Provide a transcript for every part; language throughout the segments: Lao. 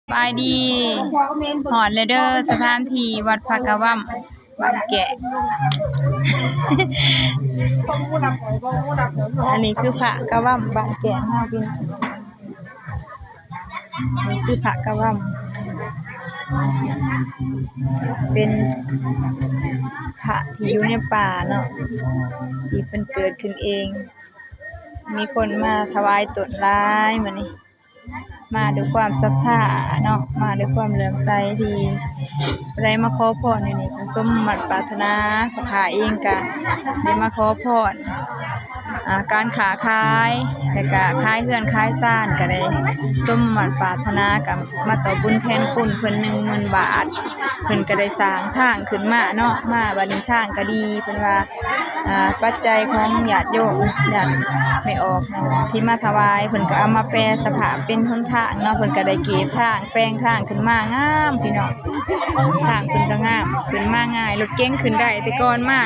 ສະບາຍດີ ຮອດແລ້ວເດີ ສະຖານທີ່ວັດພະກະວັມ ບ້ານແກະ. ອັນນີ້ຄືພະກະວັມບ້ານແກະເຮົາພີ່ນ້ອງ. ນີ້ຄືພະກະວັມ ເປັນພະທີ່ຢູ່ໃນປ່າເນາະ ທີ່ເພິ່ນເກີດຂຶ້ນເອງ. ມີຄົນມາຖວາຍຕົນຫຼາຍມື້ນີ້ ມາດ້ວຍຄວາມສັດທາເນາະ ມາດ້ວຍຄວາມເຫຼື້ອມໃສ ທີ່ໄດ້ມາຂໍພອນຢູ່ນີ້ ກໍສົມໝັ້ນປາດຖະໜາ. ພະເອງກໍໄດ້ມາຂໍພອນ ອ່າ ການຄ້າຂາຍ ແລ້ວກະຂາຍເຮືອນຂາຍຊານກໍໄດ້ສົມໝັ້ນປາດຖະໜາ ກໍມາຕອບບຸນແທນຄຸນເພິ່ນໜຶ່ງໝື່ນບາດ. ເພິ່ນກໍໄດ້ສ້າງທາງຂຶ້ນມາເນາະ ມາບັດນີ້ທາງກໍດີ ເພິ່ນວ່າ ອ່າ ປັດໄຈຂອງຍາດໂຍມ ຍາດແມ່ອອກທີ່ມາຖວາຍ ເພິ່ນກໍເອົາມາແປສະພາບເປັນຫົນທາງເນາະ ເພິ່ນກໍໄດ້ກຽບທາງ ແປງທາງຂຶ້ນມາງາມພີ່ນ້ອງ. ທາງເພິ່ນກໍງາມ ຂຶ້ນມາງ່າຍ ລົດເກັງຂຶ້ນໄດ້ ແຕ່ກ່ອນມາ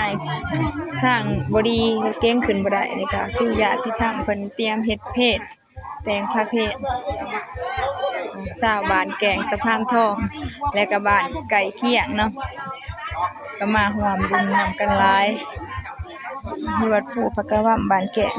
ທາງບໍ່ດີ ລົດເກັງຂຶ້ນບໍ່ໄດ້. ນີ້ກໍຄືຍາດຕິທຳເພິ່ນຕຽມເຮັດເພນ ແຕ່ງພະເພນ ຊາວບ້ານແກ້ງສະພານທອງ ແລະກະບ້ານໃກ້ຄຽງເນາະ ກໍມາຮ່ວມບຸນນຳກັນຫຼາຍ ທີ່ວັດພູພະກະວັມບ້ານແກ້ງ.